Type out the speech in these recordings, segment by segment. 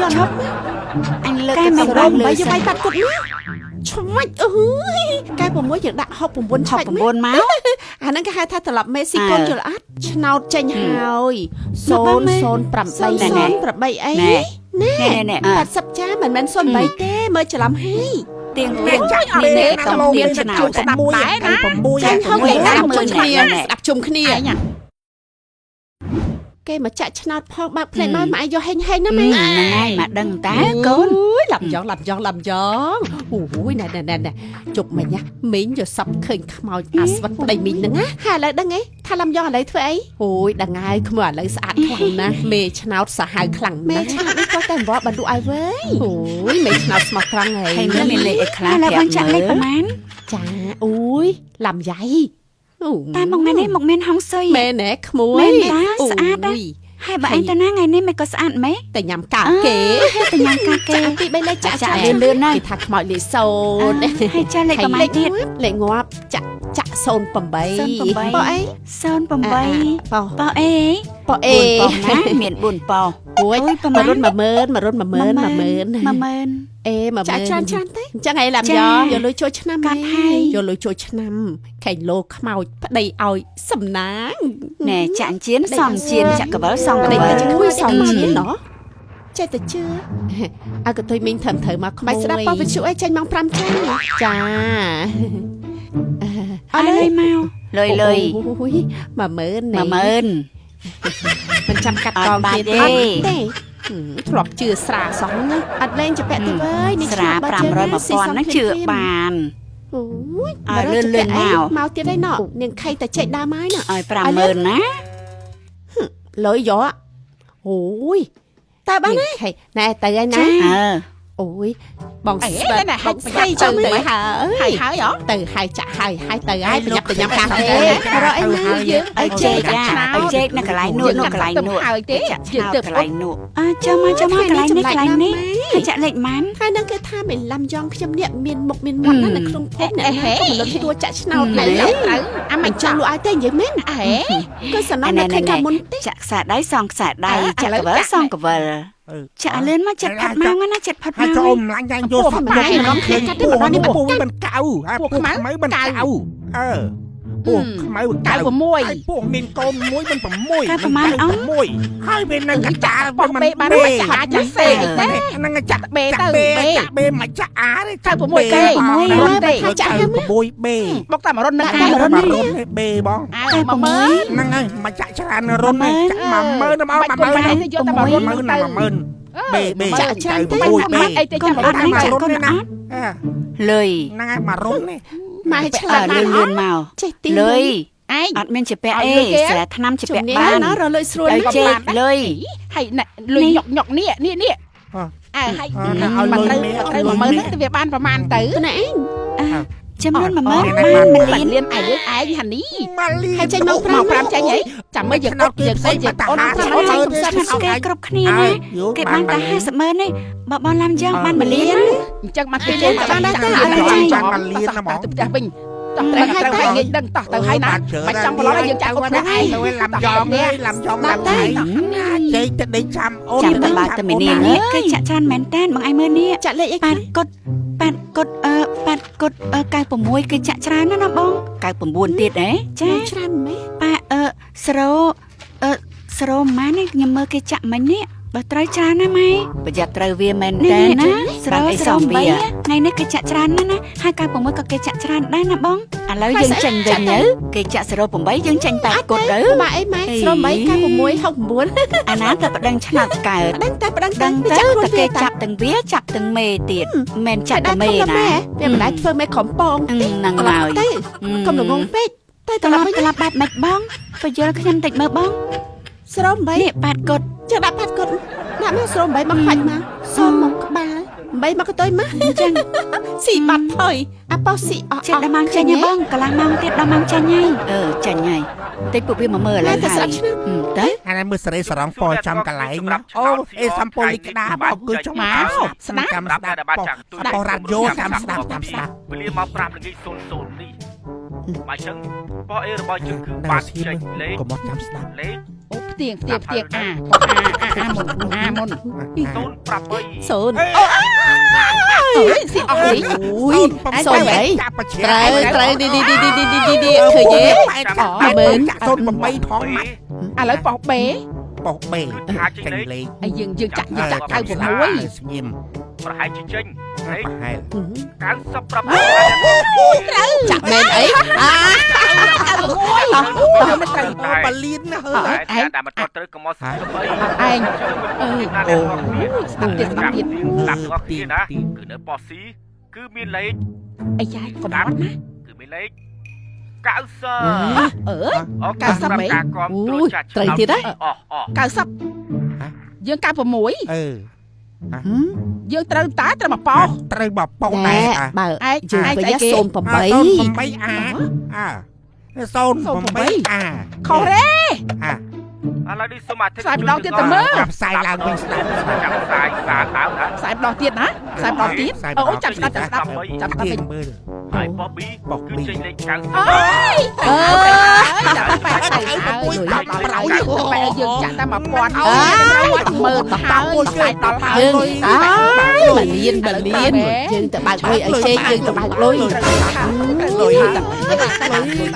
យក ឈប់អញលើក កែ ទៅ មិនរ បានលើ ំ8យកវាយបាត់គុតណាឆ្វាច់អើយកែ6យើងដាក់69ឆ្វាច់ 69មក អាហ្នឹងគេហៅថាត្រឡប់មេស៊ីកូនយល់អត់ឆ្នោតចេញហើយ008 008អី ណែ ណែ ណែណែ 80ចាមិនមែន08ទេមើលច្រឡំហើយ ទៀងទៀង ចាក់ នេះ មេ នេះតំទៀងឆ្នោត ស្ដាប់ដែរណា6 ចាញ់ហងគេ 6 ស្ដាប់ជុំគ្នា ណែ ស្ដាប់ជុំគ្នា ឯង គេមកចាក់ឆ្នោតផងបើកភ្នែកមកម៉ែយកហេងហេងណាម៉ែ ហ្នឹងហើយមកដឹងតាកូន អូយឡាំយ៉ងឡាំយ៉ងឡាំយ៉ងអូយណែណែណែណែជប់មិញណាមីងយកសັບឃើញខ្មោចអាស្វិតប្តីមីងហ្នឹងណាហើយឥឡូវដឹងអីថាឡាំយ៉ងឥឡូវធ្វើអីអូយដឹងហើយក្មួយឥឡូវស្អាតខ្លាំងណាស់មេឆ្នោតសាហាវខ្លាំងណាស់មេឆ្នោតនេះក៏តែអង្វរបានលក់ឲ្យវើយអូយមេឆ្នោតស្មោះត្រង់ហើយ ហើយមើលមានលេខអីខ្លះ ឥឡូវ ប្រាប់ បងចាក់លេខ មើល ប្រហែល ចាអូយឡាំយ៉ៃអូ តែមកថ្ងៃនេះមកមានហុងស៊ុយ មែនទេក្មួយ មែនតាស្អាតណាស់ អូយ ហើយបើឯងទៅណាថ្ងៃនេះមិនក៏ស្អាតម៉េច តែញ៉ាំកាគេ ហើយទៅញ៉ាំកាគេ ចាក់ពី3លេខចាក់ ចាក់លឿនលឿនណា គេថាខ្មោចលេខ0 ហើយចាក់លេខប្រហែលទៀត លេខងាប់ចាក់ចាក់08 08 ប៉អី 08 ប៉ ប៉អេ ប៉អេ 4ប៉ុស្ណាមាន4ប៉ុស្ អូយ អូយប្រហែល មរុន10000មរុន10000 10000 10000 អេ10000 ចាក់ច្រើនច្រើនទេ អញ្ចឹងឯងឡាំ ចា យ៉យកលុយចូលឆ្នាំ កាត់ហើយ យកលុយចូលឆ្នាំខែងលោខ្មោចប្តីឲ្យសំណាង ណែចាក់ជៀនសំជៀនចាក់កវលសំក ប្តី វល ទៅជាក្មួយសំជៀនណោះចេះតែជឿឲ្យកតុយមីងធ្វើត្រូវមកក្មួយ បាយស្ដាប់ ប៉ោះវិទ្យុអីចេញម៉ោង5ចាចា អត់លុយមក លុយលុយ អូយ10000ណែ 10000 មិនចាំកាត់ អ កង ត់បាច់ គេទេ ទេ ទេធ្លាប់ជឿស្រាសោះណាអត់លែងជពាក់ទេវើយនេះ ស្រា500 1000ហ្នឹងជឿបាន អូយ ឲ្យលឿនលឿនមក មកទៀតហើយណោះនាងខៃតែចេកដើមហើយណោះ ឲ្យ50000ណា លុយយកអូយ តើបាន នាងខៃណែទៅហើយណា អើ អូយបង អេ ស្វិត ណែ បងស្វិតទៅទៅហើយ ហើយហើយហ៎ ទៅហើយចាក់ហើយហើយទៅហើយប្រញាប់ទៅញ៉ាំកាហ្វេ រកអីណា យើង ឲ្យចេកឲ្យចេកនៅកន្លែងនោះនោះកន្លែងនោះ ហើយទេ ចាក់ឆ្ យើងទៅ នោតកន្លែងនោះ អើចាំមកចាំមកកន្លែងនេះកន្លែងនេះហើយចាក់លេខម៉ាន ហើយនឹងគេថាមិនឡាំយ៉ងខ្ញុំនេះមានមុខមានមាត់ណាស់នៅក្នុងភូមិអ្នកណាក៏មិនលន់តួចាក់ឆ្នោតដែរ ត្រូវអា មិន មិនចាក់ ចង់លក់ឲ្យទេនិយាយមែន អេ គឺសំណងនៅឃើញកាលមុនទេ ចាក់ខ្សែដៃសងខ្សែដៃចាក់កវលសងកវល ចាក់លឿនមកចិត្តផាត់ម៉ោងណាចិត្តផាត់ ហើ ម៉ោង យចូលម្លាញ់ចាញ់យកសពឃើញពោះពោះមិនកៅហើយពោះខ្មៅមិនកៅអើពោះខ្មៅកៅហើយពោះមានកូនមួយមិន6 6ហើយវានៅកចាលវាមិន បានចាក់ចាក់សេទេ ហ្នឹងចាក់បេចាក់បេចាក់បេមិនចាក់អាទេ ចាក់6គេ 6ទេចាក់6បេ បុកតែ1រុនហ្នឹង 1រុនបេបង តែ10000 ហ្នឹងហើយមកចាក់ច្រើនរុនចាក់10000មក10000 យកតែ1រុន 10000 10000បេបេ ចាក់ច្រើនទេ 6បេ អីទេ កូន ចាក់ អត់នេះចាក់កូនអត់ លុយ ហ្នឹងហើយ1រុននេះ ម៉ែឆ្លា អើ តណាស់ លឿនលឿនមក ចេះទី លុយ ឯង អត់មានជាពាក់អេស្រាថ្នាំជា ជំ ពាក់បាន នាញណារលុយស្រួល ឲ្យ ណាស់ ចេកលុយ ហើយលុយញុកញុកនេះនេះនេះអើហើយមកត្រូវត្រូវ10000ហ្នឹងវាបានប្រហែលទៅ ណែឯង ចំនួន10000បានមួយលាន លានឯងឯងហានី មកលី ហើយចេញមក មក5ចេញហីចាំមើលយើងអត់យើងអត់យើងអូន 5ចេញកំសត់គេគ្រប់គ្នាណាគេបានតែ50ម៉ឺនទេបើបងឡាំយ៉ាងបានមួយលាន អញ្ចឹងមកទីបានដែរតែ បានលៀនណាហ្មង ទៅផ្ទះវិញតោះត្រូវត្រូវងាយដឹងតោះទៅហើយណាមិនចង់ប្រឡងឲ្យយើងចាក់អូនខ្លួនឯង ទៅឡាំយ៉ងឡាំយ៉ងឡាំថៃចេកទៅដេកចាំអូន ចាំតបើតមីនាង នេះគេចាក់ច្រើនមែនតើបងឯងមើលនេះ ចាក់លេខអី ប៉ាត់កុតប៉ាត់កុតអឺប៉ាត់កុតអឺ96គេចាក់ច្រើនណាស់ណាបង 99ទៀតហ៎ ចា ច្រើនម៉េច ប៉ាអឺសរោអឺសរោម៉ាននេះខ្ញុំមើលគេចាក់មិញនេះបើត្រូវច្រើនណាស់ម៉ែ ប្រយ័ត្នត្រូវវាមែន នេះ តើណា សរោ បានអី សរោ សំវា 8ថ្ងៃនេះគេចាក់ច្រើនណាស់ណាហើយ96ក៏គេចាក់ច្រើនដែរណាបង ឥឡូវយើងចេញវិញទៅគេចាក់08យើងចេញ8គុតទៅ ម៉ាអីម៉ែស្រមៃ96 69 អាណាទៅប្តឹងឆ្នោតកើត ដឹងតែប្តឹងតែ ដឹងទៅ វាចាក់ខ្លួន តែគេ វាតា ចាប់ទាំងវាចាប់ទាំងមេទៀតមិនចាប់ តែ តែមេ ធំណា ណា ស់វាមិនដែលធ្វើមេកំប៉ង ហ្នឹងហើយ ទៅកុំល្ងងពេកទៅ ត្រឡ ត្រឡប់វិញ ប់ត្រឡប់បែបម៉េចបងបញ្យល់ខ្ញុំតិចមើលបង ស្រមៃ នេះប៉ាត់កុត ចឹងដាក់ប៉ាត់គាត់ដាក់មកស្រមៃមកខ្វាច់មកសូនមកក្បាល8មកកតុយមក អញ្ចឹង ស៊ីបាត់ថយអាប៉ោះស៊ីអស់ ចិត្តដល់ម៉ោងចេញហើយបងកន្លះម៉ោងទៀតដល់ម៉ោងចេញហើយ អឺចាញ់ហើយតិចពួកវាមកមើលឥឡូវ តែ ហើយ ស្រាប់ឆ្នាំ ទៅ អានេះមើលសេរីសរងពចាំកន្លែងណាអូអេសំពលីក្តារមកគឺចង់ មកស្ដាប់ ចាំ សម្រាប់ ស្ដាប់ ដែលបានចាក់ ប៉ុរ៉ាឌីយ៉ូចាំស្ដាប់ចាំស្ដាប់ វេលាម៉ោង5:00នេះបាទអញ្ចឹងប៉ុអេរបស់យើងគឺបានចេញលេខ កុំមកចាំស្ដាប់ លេខ អូផ្ទៀងផ្ទៀងផ្ទៀងអាអាអាមុនអាមុន 08 សូន អើយស៊ីអស់លីង អូយសូនអីត្រូវត្រូវនេះនេះនេះនេះនេះនេះឃើញទេ ចាក់08ផងម៉ាត់ ឥឡូវប៉ោះបេ ប៉ោះបេចេញលេខ ហើយយើងយើងចាក់យើងចាក់96 ស្ងៀម ប្រហែលជាចេញលេខ ប្រហែល 96 ត្រូវចាក់មែនអីអា 96មិនត្រូវ បលៀនណា ហើយតែមិនត្រូវកុំមកស្ដី ឯងអើយ អូ ស្ដាប់ទៀតស្ដាប់ទៀត ស្ដាប់ទាំងអស់គ្នាណាគឺនៅប៉ោះស៊ីគឺមានលេខ អាយ៉ាកំណត់ណា គឺមានលេខ90 អឺ អ90មែន អូយត្រូវទៀតហ៎ អស់អស់ 90យើង96 អឺ យើងត្រូវតើត្រូវមកប៉ោះ ត្រូវមកប៉ោះដែរ បើ ឯង យើងវិញ ឯងស្អីគេ 08 08អាអា08អា ខុសទេ អា ឥឡូវនេះសូមអធិ ផ្សាយម្ដងទៀតទៅមើល ផ្សាយឡើងវិញស្ដាប់ ចាំផ្សាយសារដើមណា ផ្សាយម្ដងទៀតណាផ្សាយម្ដងទៀតអូចាប់ស្ដាប់ចាប់ស្ដាប់ចាប់ស្ដាប់វិញ មើល ហើយប៉ោះប៊ី ប៉ោះប៊ី គឺចេញលេខ90 អើយ អឺ ចាប់បែកទៅហើយបែកយើងចាក់តែ1000 អើយ មើលហើយផ្សាយដល់ហើយ យើងអើយបលៀនបលៀនយើងទៅបើកលុយឲ្យចេញយើងទៅបើកលុយ លុយលុយ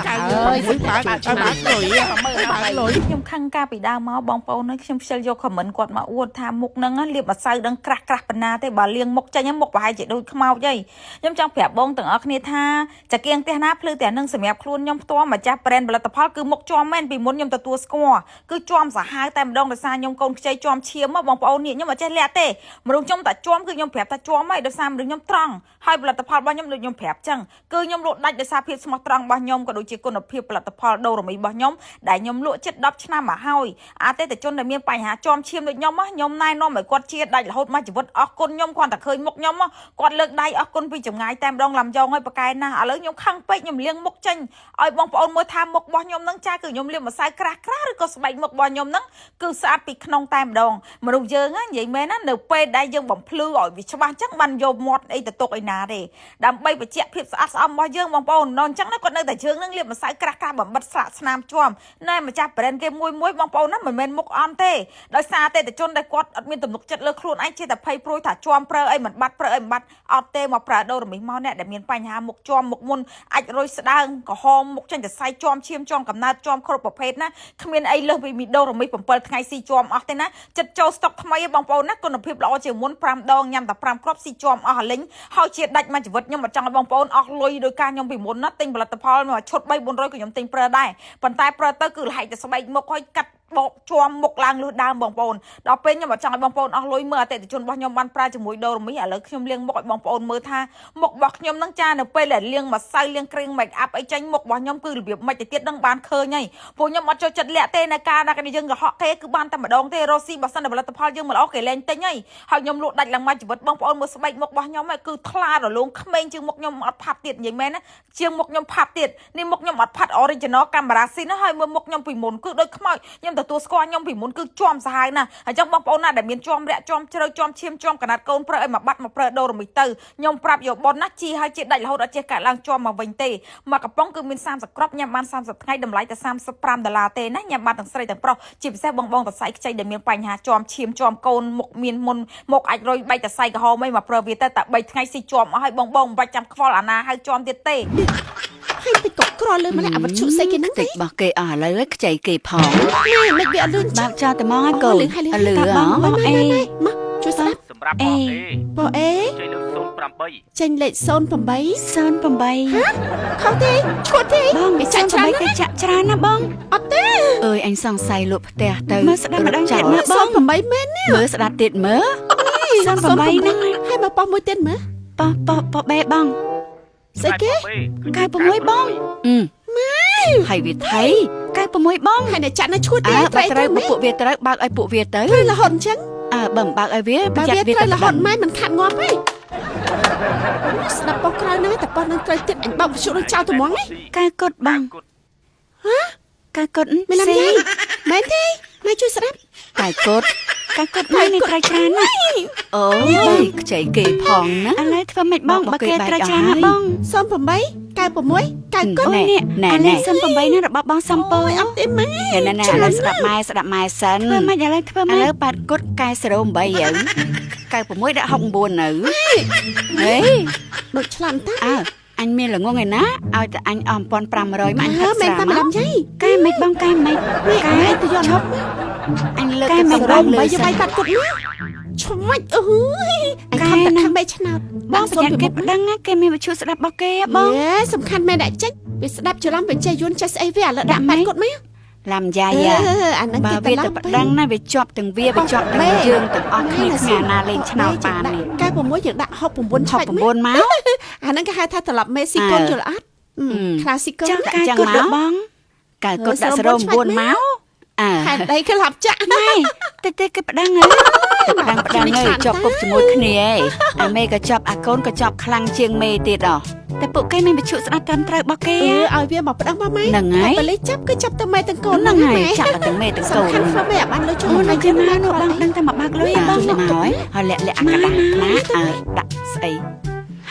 ចៅលុយបើកបើកលុយបើកលុយ ខ្ញុំខឹងកាលពីដើមមកបងប្អូនអើយខ្ញុំខ្ជិលយកខមមិនគាត់មកអួតថាមុខហ្នឹងលាបម្សៅដឹងក្រាស់ក្រាស់ប៉ុណ្ណាទេបើលាងមុខចេញមុខប្រហែលជាដូចខ្មោចហីខ្ញុំចង់ប្រាប់បងទាំងអស់គ្នាថាចង្គៀងផ្ទះណាភ្លឺផ្ទះនឹងសម្រាប់ខ្លួនខ្ញុំផ្ទាល់ម្ចាស់ brand ផលិតផលគឺមុខជាប់មែនពីមុនខ្ញុំទទួលស្គាល់គឺជាប់សាហាវតែម្ដងដោយសារខ្ញុំកូនខ្ចីជាប់ឈាមបងប្អូននេះខ្ញុំអត់ចេះលាក់ទេមនុស្សខ្ញុំតែជាប់គឺខ្ញុំប្រាប់ថាជាប់ហើយដោយសារមនុស្សខ្ញុំត្រង់ហើយផលិតផលរបស់ខ្ញុំដូចខ្ញុំប្រាប់ចឹងគឺខ្ញុំលក់ដាច់ដោយសារភាពស្មោះត្រង់របស់ខ្ញុំក៏ដូចជាគុណភាពផលិតផលដូរ៉ូមីរបស់ខ្ញុំដែលខ្ញុំលក់ជិត10ឆ្នាំមកហើយអតិថិជនដែលមានបញ្ហាជាប់ឈាមដូចខ្ញុំខ្ញុំណែនាំឲ្យគាត់ជាដាច់រហូតមកជីវិតអស់គុណខ្ញុំគាត់តែឃើញមុខខ្ញុំគាត់លើកដៃអស់គុណពីចម្ងាយតែម្ដងឡាំយ៉ងឲ្យប្រកែណាស់ឥឡូវខ្ញុំខឹងពេកខ្ញុំលាងមុខចេញឲ្យបងប្អូនមើលថាមុខរបស់ខ្ញុំនឹងចាគឺខ្ញុំលាបម្សៅក្រាស់ក្រាស់ឬក៏ស្បែកមុខរបស់ខ្ញុំនឹងគឺស្អាតពីក្នុងតែម្ដងមនុស្សយើងនិយាយមែនណានៅពេលដែលយើងបំភ្លឺឲ្យវាច្បាស់អញ្ចឹងបានយកមាត់អីទៅទុកឯណាទេដើម្បីបញ្ជាក់ភាពស្អាតស្អំរបស់យើងបងប្អូនដល់អញ្ចឹងណាគាត់នៅតែជើងនឹងលាបម្សៅក្រាស់ក្រាស់បំបិតស្លាកស្នាមជាប់ណែម្ចាស់ brand គេមួយមួយបងប្អូនណាមិនមែនមុខអន់ទេដោយសារអតិថិជនដែលគាត់អត់មានទំនុកចិត្តលើខ្លួនឯងចេះតែភ័យព្រួយថាជាប់ប្រើអីមិនបាត់ប្រើអីមិនបាត់អត់ទេមកប្រើដូរ៉ូមីសមកអ្នកដែលមានបញ្ហាមុខជាប់មុខមុនអាចរុយស្ដើងក្រហមមុខចេញតែសៃជាប់ឈាមជាប់កំណើតជាប់គ្រប់ប្រភេទណាគ្មានអីលើសពីមីដូរ៉ូមីស7ថ្ងៃស៊ីជាប់អស់ទេណាចិត្តចូលស្តុកថ្មីឯងបងប្អូនណាគុណភាពល្អជាងមុន5ដងញ៉ាំតែ5គ្រាប់ស៊ីជាប់អស់អាលិញហើយជាដាច់មួយជីវិតខ្ញុំអត់ចង់ឲ្យបងប្អូនអស់លុយដោយការខ្ញុំពីមុនណាទិញផលិតផលមួយឈុត3 400ក៏ខ្ញុំទិញប្រើដែរប៉ុន្តែប្រើទៅគឺលហែកតែស្បែកមុខហើយកាត់បកជាប់មុខឡើងលុះដើមបងប្អូនដល់ពេលខ្ញុំអត់ចង់ឲ្យបងប្អូនអស់លុយមើលអតិថិជនរបស់ខ្ញុំបានប្រើជាមួយដូរ៉ូមីសឥឡូវខ្ញុំលាងមុខឲ្យបងប្អូនមើលថាមុខរបស់ខ្ញុំនឹងចានៅពេលដែលលាងម្សៅលាងគ្រឿង make up អីចេញមុខរបស់ខ្ញុំគឺរបៀបមិនទៅទៀតនឹងបានឃើញហើយពួកខ្ញុំអត់ចូលចិត្តលាក់ទេនៅការដែលយើងកុហកគេគឺបានតែម្ដងទេរ៉ូស៊ីបើសិនតែផលិតផលយើងមិនល្អគេលែងទិញហើយហើយខ្ញុំលក់ដាច់ឡើងមកជីវិតបងប្អូនមើលស្បែកមុខរបស់ខ្ញុំគឺថ្លារលោងក្មេងជាងមុខខ្ញុំអត់ផាត់ទៀតនិយាយមែនណាជាងមុខខ្ញុំផាត់ទៀតនេះមុខខ្ញុំអត់ផាត់ original កាមេរ៉ាស៊ីនហើយមើលមុខខ្ញុំពីមុនគឺដូចខ្មោចខ្ញុំទទួលស្គាល់ខ្ញុំពីមុនគឺជាប់សាហាវណាស់អញ្ចឹងបងប្អូនណាដែលមានជាប់រាក់ជាប់ជ្រៅជាប់ឈាមជាប់កណាត់កូនប្រើឲ្យមកបាត់មកប្រើដូរ៉ូមីទៅខ្ញុំប្រាប់យោបនណាជីហើយជាដាច់រហូតអត់ចេះកាត់ឡើងជាប់មកវិញទេមកកំប៉ុងគឺមាន30គ្រាប់ញ៉ាំបាន30ថ្ងៃតម្លៃតែ35ដុល្លារទេណាញ៉ាំបានទាំងស្រីទាំងប្រុសជាពិសេសបងបងតសៃខ្ចីដែលមានបញ្ហាជាប់ឈាមជាប់កូនមុខមានមុនមុខអាចរុយបែកតសៃក្រហមអីមកប្រើវាទៅតែ3ថ្ងៃស៊ីជាប់អស់ហើយបងបងមិនបាច់ចាំខ្វល់អាណាហៅជាប់ទៀតទេ ហើយតិចក៏ក្រលើម្នាក់អវត្ថុស្អីគេហ្នឹង តិចរបស់គេអស់ឥឡូវខ្ចីគេផង ណែមិនវាអត់លឿន បើកចោលតែមកហើយកូនលឺ បងបងអេ មកជួយស្ដាប់ សម្រាប់បងអេ បងអេ ចេញលេខ08 ចេញលេខ08 08 ខុសទេឈួតទេ បង គេចាក់ច្រើន គេចាក់ច្រើនណាបង អត់ទេ អើយអញសង្ស័យលក់ផ្ទះទៅ មើលស្ដាប់ម្ដងទៀតមើលបង 08មែន មើលស្ដាប់ទៀតមើល 08ហ្នឹង ហើយមកប៉ោះមួយទៀតមើល ប៉ោះប៉ោះប៉ោះបេបង ស្អីគេ 96បង ម៉ែហើយវាថៃ 96បង ហើយអ្នកចាក់នៅឈួតទេ អើ ត្រូវ ត្រូវពួកវាត្រូវបើកឲ្យពួកវាទៅ ត្រូវរហូតអញ្ចឹង អើបើមិនបើកឲ្យវា បើ ប្រយ័ត្នវា វាត្រូវរហូតម៉ែមិនខាត់ងាប់ទេស្ដាប់ប៉ោះក្រៅណាតែប៉ោះនឹងត្រូវទៀតអញបើកវិទ្យុនឹងចោលត្មងឯង កែកុដបង ហ៎ កែកុដ មានឡាំយ៉ៃមែនទេម៉ែជួយស្ដាប់ កែកុដ កែកុដម៉ែនេះត្រូវច្រើនណាស់ អូយខ្ចីគេផងណា ឥឡូវធ្វើម៉េចបងបើគេត្រូវច្រើនណាស់បង 08 96 9គុណ អូយនេះ ណែ អាលេ ណែ ខ08នេះរបស់បងសំពៅ អត់ទេម៉ែ ណែណែឥឡូវស្ដាប់ម៉ែស្ដាប់ម៉ែសិន ធ្វើម៉េចឥឡូវធ្វើ ឥ ម៉េច ឡូវ8គុតកែ08ទៅ96ដាក់69នៅហេ ដូចឆ្លាមតា អើអញមានល្ងងឯណាឲ្យតែអញអស់1500មកអញផឹក មែន ស្រាមក តាម្ដងយាយក ែម៉េចបងកែម៉េច កែទៅយកឈប់ អញលើក កែ ទៅ ម៉េចបង លើ 08យកបាយបាត់គុតមកឆ្វាច់អើយអញខំតែខំមេឆ្នោត បងប្រយ័ត្នគេប្តឹងណាគេមានវិទ្យុស្ដាប់របស់គេហ៎បង យេសំខាន់មែនអ្នកចេញវាស្ដាប់ច្រឡំវាចេះយួនចេះស្អីវាឥឡូវដាក់បាត់គុតមក ឡាំយ៉ៃ អឺអាហ្នឹង បើ គេត្រឡប់ វាទៅប្តឹងណាវាជាប់ទាំងវាវាជាប់ទាំងយើងទាំងអស់គ្នាគ្មានណាលេងឆ្នោតបាននេះ 96យើងដាក់69ឆ្វាច់មក 69មក អាហ្នឹងគេហៅថាត្រឡប់មេស៊ីកូនយល់អត់ក្លាស៊ីកូន ចង់កែគុតបង កែគុតដាក់09មកអើ ខែដីក្លាប់ចាក់ ម៉ែតិចតិចគេប្តឹងហ៎ ទៅប្តឹងប្តឹងឯងជាប់គុកជាមួយគ្នាឯងអាមេក៏ជាប់អាកូនក៏ជាប់ខ្លាំងជាងមេទៀតអ តែពួកគេមានវិទ្យុស្ដាប់ត្រឹមត្រូវរបស់គេ អឺឲ្យវាមកប្តឹងមកម៉ែ ហ្នឹងហើយ តែប៉ូលីសចាប់គឺចាប់ទៅម៉ែទាំងកូន ហ្នឹងហើយចាប់តែទាំងមេទាំងកូន សំខាន់ខ្លួនមេឲ្យបានលុយចូល អូន មក ឲ្យមកនោះបងដឹងតែមកបើកលុយបង មកហើយហើយលាក់លាក់អាកដាស់ណាអើដាក់ស្អី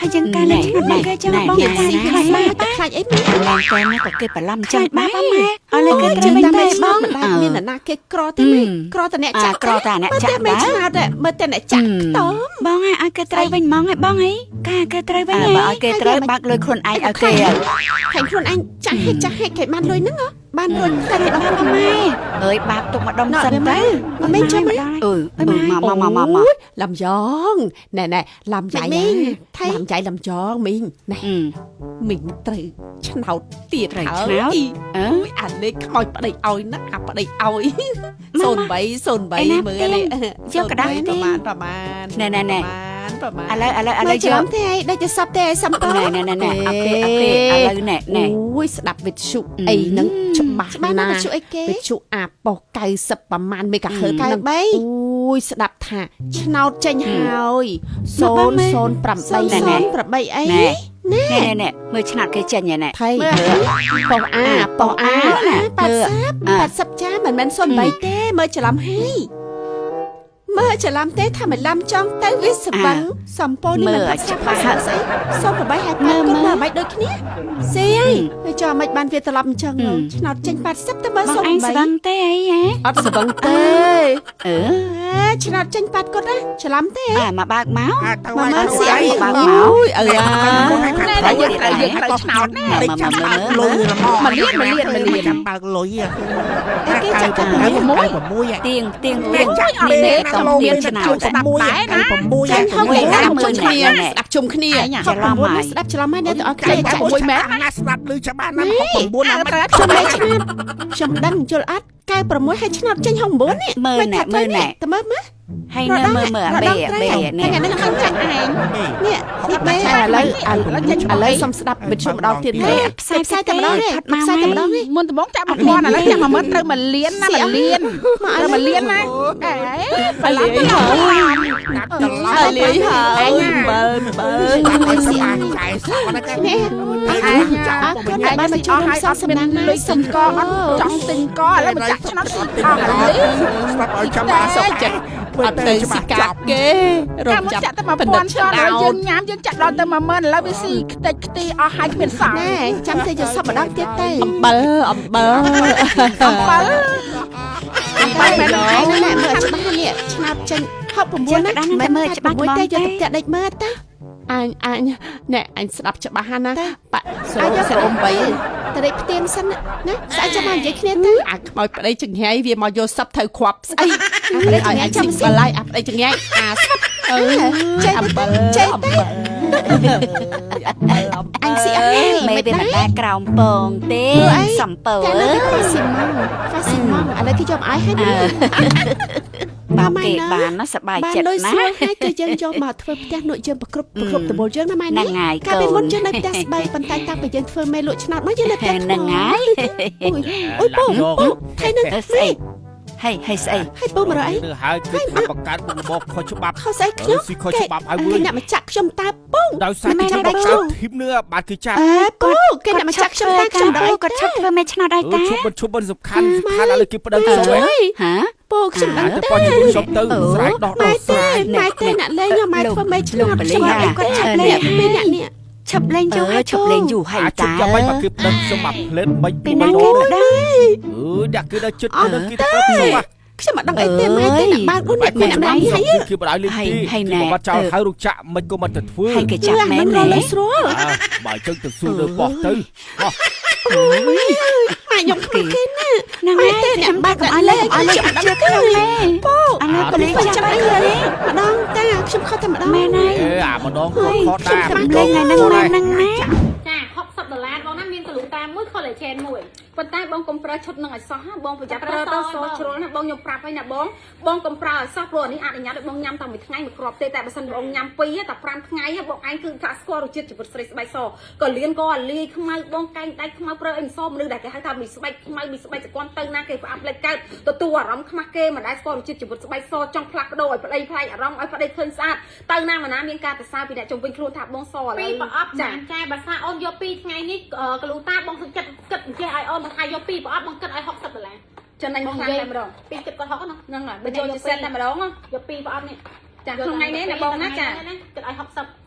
ហើយយើងកែលេខឆ្នោតរបស់គេចឹងបង ហ៊ាន ខ្លា ស៊ីខ្លា ចបាប ចបាខ្លាចអីម៉ែ ឡើងតែនេះក៏គេបន្លំ ចឹ ចឹង ដែរ ងបាបម៉ែឲ្យលេខគេត្រូវវិញ តែ ទេបង មិនដែលមានអ្នកណាគេក្រទេម៉ែក្រតែអ្នក អា ចាក់ ក្រតែអ្នក មើល ចាក់ តែមេឆ្នោតមើលតែអ្នកចាក់ខ្ទម បងឲ្យឲ្យគេត្រូវវិញហ្មងឲ្យបងអីកែគេត្រូវវិញ អើបើឲ្យគេត្រូវបើកលុយខ្លួនឯងឲ្យគេហើយ ខែងខ្លួនឯងចាក់ហេចាក់ហេគេបានលុយហ្នឹងហ៎បានលុយតែគេ បា ដល់ បម៉ែ អើយបាបទុកម្ដុំសិនទៅ មិនមែនចាំ អឺមកមកមកមក លំយ៉ងណែណែលំយ៉ៃ មីង ថៃលំយ៉ៃលំយ៉ងមីងណែមីងត្រូវឆ្នោតទៀត ត្រូវឆ្នោតអើ យអាលេខខ្មោចប្តីឲ្យណាអាប្តីឲ្យ08 08មើលនេះ យកกระดาษ ប្រមាណប្រមាណ ណែណែណែ ប្រមាណ ឥឡូវឥឡូវឥឡូវយក ច្រឡំទេអីដូចជាសពទេអីសំត ណែណែណែណែអត់ទេអត់ទេឥឡូវណែណែ អូយស្ដាប់វិទ្យុអីហ្នឹងច្បាស់ ច្បាស់ណា ណា ស់វិទ្យុអីគេ វិទ្យុអាប៉ុស90ប្រមាណមេហ្គាហឺតហ្នឹង 93 អូយស្ដាប់ថាឆ្នោតចេញហើយ008 ណែណែ 08អី ណែណែណែណែមើលឆ្នោតគេចេញណែ ថៃប៉ុសអាប៉ុសអា80 80ចាមិនមែន08ទេមើលច្រឡំហើយមើលច្រឡំទេថាមិនឡំចង់ទៅវាស្វឹងសំពោនេះមិនច្បាស់ស្អី08ហើយប៉ាគាត់មើលមិនដូចគ្នាស៊ីហើយចុះមិនបានវាត្រឡប់អញ្ចឹងឆ្នោតចេញ80ទៅមើល បងឯងស្វឹង 08 ទេអីហ៎ អត់ស្វឹងទេ អឺ ឆ្នោតចេញប៉ាត់គាត់ណាច្រឡំទេ អាមកបើកមក អាទៅ មក ហើយ មើលស៊ីអី បើកមក អូយអើអា ណែតែយើងត្រូវយើងត្រូវឆ្នោតណា តិចចាំបើកលុយល្មម មកលៀនមកលៀនមកលៀន ចាំបើកលុយ គេចាក់ ទៅ6 ទៀងទៀងទៀង ចាក់ នេះ នេះ តំទៀងឆ្នោត ស្ដាប់ដែរណា6 ចាញ់ហុក 6 ស្ដាប់ជុំគ្នាស្ដាប់ជុំគ្នា ច្រឡំហើយ ស្ដាប់ច្រឡំហើយអ្នកទាំងអស់គ្នាចាក់ មួយមែន ណាស្ដាប់ឮច្បាស់ណាស់69ណា អើត្រូវ ខ្ញុំមិនឆ្នោតខ្ញុំដឹងយល់អត់96ហើយឆ្នោតចេញ69នេះ មើលណែមើលណែ តើមើលមើល ហើយនៅមើលមើលអាបេអាបេណែ ថ្ងៃនេះខាងចាក់ ឯង នេះនេះបេឥឡូវឥឡូវសុំស្ដាប់វិទ្យុម្ដងទៀតទេ ផ្សាយ ផ្សាយតែម្ដងនេះផ្សាយតែម្ដងនេះ មុនដំបូងចាក់1000ឥឡូវចាក់10000ត្រូវ1លានណា1លាន មក ត្រូវ1លានណាអេបន្លំបន្លំ ស្ដាប់ច្រឡំ អលីហើយបើបើ ស្ដាប់ឲ្យស្អាតចែសណាគេ នេះ ឯង អរគុណដែលបានមកចូលរួមសងសំណាង លុយសិនកអត់ចង់ទិញកឥឡូវមកចាក់ឆ្នោតស៊ីអស់ឥឡូវ ស្ដាប់ឲ្យចាំអា សុខចិត្តអត់ទៅស៊ីកាគេរ កាលមុន ំចាប់ ចាក់តែ1000ចោលឥឡូវយើងញ៉ាំយើងចាក់ដល់ទៅ10000ឥឡូវវាស៊ីខ្ទេចខ្ទីអស់ហើយគ្មានសល់ ណែចាំទៅយកសពម្ដងទៀតទៅអំបិលអំបិល អំបិល អំបិលមែនឯងណែមើលច្បាស់នេះឆ្នោតចេញ69ណា មិនមើលច្បាស់ មួយទេយកទៅផ្ទះដេកមើលតាអញអញណែអញស្ដាប់ច្បាស់ណាបាក់ស្រោមស្រោមបីតដេកផ្ទៀងសិនណាស្អែកចាំមកនិយាយគ្នាទៅអាខ្មោចប្តីចង្ហៃវាមកយកសັບត្រូវគ្រាប់ស្អីប្តីចង្ហៃចាំស៊ីបន្លាយអាប្តីចង្ហៃអាសັບអឺចេះអំបិលចេះទៅអញស៊ីអស់ មេវាមិនដែរក្រោមពងទេសំពើ តែនៅហ្វាស៊ីម៉ងហ្វាស៊ីម៉ងឥឡូវគេយកមកឲ្យហើយ បាគេបានណាសប្បាយ បាន ចិត្តណា លុយស្រួលហើយគឺយើងយកមកធ្វើផ្ទះនួកយើងប្រគ្រប់ប្រគ្រប់ដបូលយើងណាម៉ែ ហ្នឹងហើយ កាលពីមុនយើងនៅផ្ទះស្បៃប៉ុន្តែតាំងពីយើងធ្វើមេលក់ឆ្នោតមកយើងនៅផ្ទះ ហ្នឹងហើយ អូយអូយពូពូថៃនឹង ស្អីហេហេស្អី ហើយពូមករកអី នឹងហើយគឺថាបង្កើតមុខរបរខុសច្បាប់ ខុសស្អីខ្ញុំ ស៊ីខុសច្បាប់ហើយ គេ វិញ អ្នកមកចាក់ខ្ញុំតើពូ ដោយសារគេចាប់បង្កើតធីមនឹងបាទគេចាប់ អើពូគេអ្នកមកចាក់ខ្ញុំតើខ្ញុំដល់ គាត់ឈប់ធ្វើមេឆ្នោតឲ្យតា ឈប់ឈប់សំខាន់សំខាន់ឥឡូវគេប្តឹងខ្ញុំហ៎ ហ៎ ពូខ្ញុំដឹង តែប៉ុនជាមួយខ្ញុំទៅស្រែកដោះដោះស្រែក ម៉ែទេអ្នកលេងម៉ែធ្វើមេឆ្នោតខ្ញុំអត់គាត់ឆាប់លេងពីអ្នកនេះ ឈប់លេងយូរហើយ ឈប់លេងយូរហើយ អាជុ តា បយ៉ាងម៉េចមកគឺប្តឹងខ្ញុំមកផ្លេតមិន ពេលណាគេប្តឹង អឺដាក់គឺដល់ចិត្តទៅគេទៅខ្ញុំមក ខ្ញុំមិនដឹងអីទេម៉ែទេអ្នកបើកនោះអ្នកមានអ្នកហើយ គឺបដ ாய் លេងទីគឺបាត់ចោលហើយរោគចាក់មិនក៏មិនទៅធ្វើ ហើយគេចាប់មែន រ ទេ លស្រួល បើចឹងទៅស៊ូលើប៉ុស្តិ៍ទៅ ម៉ែខ្ញុំខ្មាស់គេណា ហ្នឹង ម៉ែ ហើយ ទេអ្នកបើក កុំឲ្យលេងកុំឲ្យលេងជឿខ្ញុំទេ ពូ អានេះក៏លេង ចាំ ចាំ អី អីទេ ម្ដងតាខ្ញុំខុសតែម្ដង មែនហើយ អេអាម្ដងគាត់ខុសដែរ ខ្ញុំលេងថ្ងៃហ្នឹងមែនហ្នឹងណា ចា60ដុល្លារបងណាមានក្លូតាមួយ collagen មួយ ប៉ុន្តែបងកុំប្រើឈុតនឹងឲ្យសោះណាបងប្រយ័ត្នប្រើទៅសជ្រុលណាបងខ្ញុំប្រាប់ហើយណាបងបងកុំប្រើឲ្យសោះព្រោះអានេះអនុញ្ញាតឲ្យបងញ៉ាំតែមួយថ្ងៃមួយគ្រាប់ទេតែបើសិនបងញ៉ាំពីរតែ5ថ្ងៃបងឯងគឺថាស្គាល់រសជាតិជីវិតស្រីស្បែកសក៏លៀនក៏អាលាយខ្មៅបងកែងដៃខ្មៅប្រើអីមិនសមនុស្សដែលគេហៅថាមីស្បែកខ្មៅមីស្បែកសកលទៅណាគេផ្អាប់លេចកើតទទួលអារម្មណ៍ខ្មាស់គេមិនដែលស្គាល់រសជាតិជីវិតស្បែកសចង់ផ្លាស់ប្ដូរឲ្យប្តីប្លែកអារម្មណ៍ឲ្យប្តីឃើញស្អាតទៅណាមកណាមានការសរសើរពីអ្នកជុំវិញខ្លួនថាបងសឥឡូ ពី វ រប្រអប់ចាចាបើថាអូនយកពីរថ្ងៃនេះក្លូតាបងសុខចិត្តគិតអញ្ចេះឲ្យអូនបើថាយកពីរប្រអប់បងគិតឲ្យ60ដុល្លារ ចំណេញខ្លាំងតែម្ដង ពីរគិតគាត់60ណា ហ្នឹងហើយបើចូលជាសេតតែម្ដង យកពីរប្រអប់នេះ ចាក្នុងថ្ងៃនេះណាបងណាចា គិតឲ្យ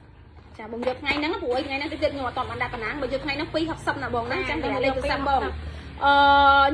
60 ចាបងយកថ្ងៃហ្នឹងព្រោះថ្ងៃហ្នឹងតិចទៀតខ្ញុំអត់តបានដាក់ប៉ុណ្ណាបើយកថ្ងៃហ្នឹង260ណាបងណាចាំតែលេខទូរស័ព្ទបងអឺ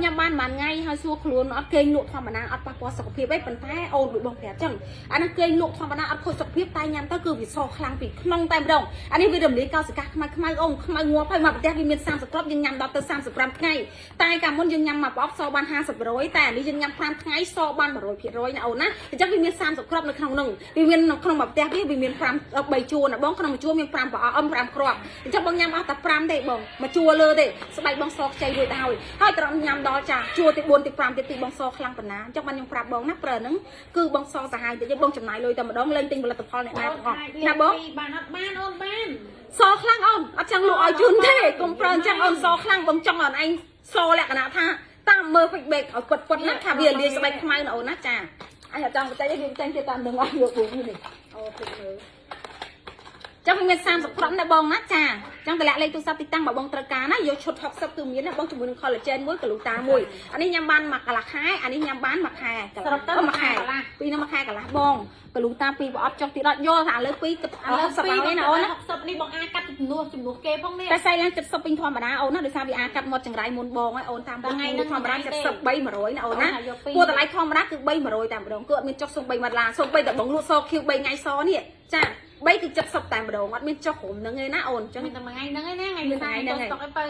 ញ៉ាំបានមួយថ្ងៃហើយសួរខ្លួនអត់គេងលក់ធម្មតាអត់ប៉ះពាល់សុខភាពទេប៉ុន្តែអូនដូចបងប្រាប់ចឹងអាហ្នឹងគេងលក់ធម្មតាអត់ខូចសុខភាពតែញ៉ាំទៅគឺវាសខ្លាំងពីក្នុងតែម្ដងអានេះវារំលាយកោសិកាខ្មៅខ្មៅអូនខ្មៅងាប់ហើយមកប្រទេសវាមាន30គ្រាប់យើងញ៉ាំដល់ទៅ35ថ្ងៃតែកាលមុនយើងញ៉ាំមកប្រអប់សបាន50%តែអានេះយើងញ៉ាំ5ថ្ងៃសបាន100%ណាអូនណាអញ្ចឹងវាមាន30គ្រាប់នៅក្នុងហ្នឹងវាមានក្នុងមួយផ្ទះវាមាន5 3ជួរណាបងក្នុងមួយជួរមាន5ប្រអប់5គ្រាប់អញ្ចឹងបងញ៉ាំអស់តែ5ទេបងមួយជួរលើទេស្បែកបងសខ្ចីរួចទៅហើយហើយត្រង់ញ៉ាំដល់ចាជួរទី4ទី5ទៀតទីបងសខ្លាំងប៉ុណ្ណាអញ្ចឹងបានខ្ញុំប្រាប់បងណាប្រើហ្នឹងគឺបងសសាហាយតិចបងចំណាយលុយតែម្ដងលែងទិញផលិតផលអ្នកណាទាំងអស់ណាបង បានអត់បានអូនបាន សខ្លាំងអូនអត់ចង់លក់ឲ្យជូនទេកុំប្រើអញ្ចឹងអូនសខ្លាំងបងចង់ឲ្យអូនឯងសលក្ខណៈថាតាមមើល feedback ឲ្យពិតពិតណាថាវាលាយស្បែកខ្មៅណាអូនណាចាអញអត់ចង់បច្ចេកទេវាចេញទៀតតាមនឹងឲ្យយកពូនេះ អូពេកមើល ចឹងវាមាន30គ្រាប់ណាបងណាចាចឹងតម្លាក់លេខទូរស័ព្ទទីតាំងបើបងត្រូវការណាយកឈុត60គឺមានណាបងជាមួយនឹង collagen មួយកលូតាមួយអានេះញ៉ាំបានមួយកន្លះខែអានេះញ៉ាំបានមួយខែក សរុបទៅ ន្លះមួយខែពីរនឹងមួយខែកន្លះបងកលូតាពីរប្រអប់ចុះទៀតអត់យល់ថាឥឡូវពីរគិត ឥឡូវ 60ហើយណាអូនណា 60នេះបងអាចកាត់ជំនួសជំនួសគេផងនេះ តែសាយឡើង70ពេញធម្មតាអូនណាដោយសារវាអាចកាត់មាត់ចង្រៃមុនបងហើយអូនតាមថ្ងៃនេះធម្មតា73 100ណាអូនណាព្រោះតម្លៃធម្មតាគឺ300តែម្ដងគឺអត់មានចុះសូម្បី1ដុល្លារសូម្បីតែបងលក់សខៀវ3ថ្ងៃសនេះចា3គឺ70តែម្ដងអត់មានចុះក្រុមហ្នឹងឯណាអូនអញ្ចឹង មានតែមួយថ្ងៃហ្នឹងឯណាថ្ងៃថ្ងៃទៅស្តុកអីទៅ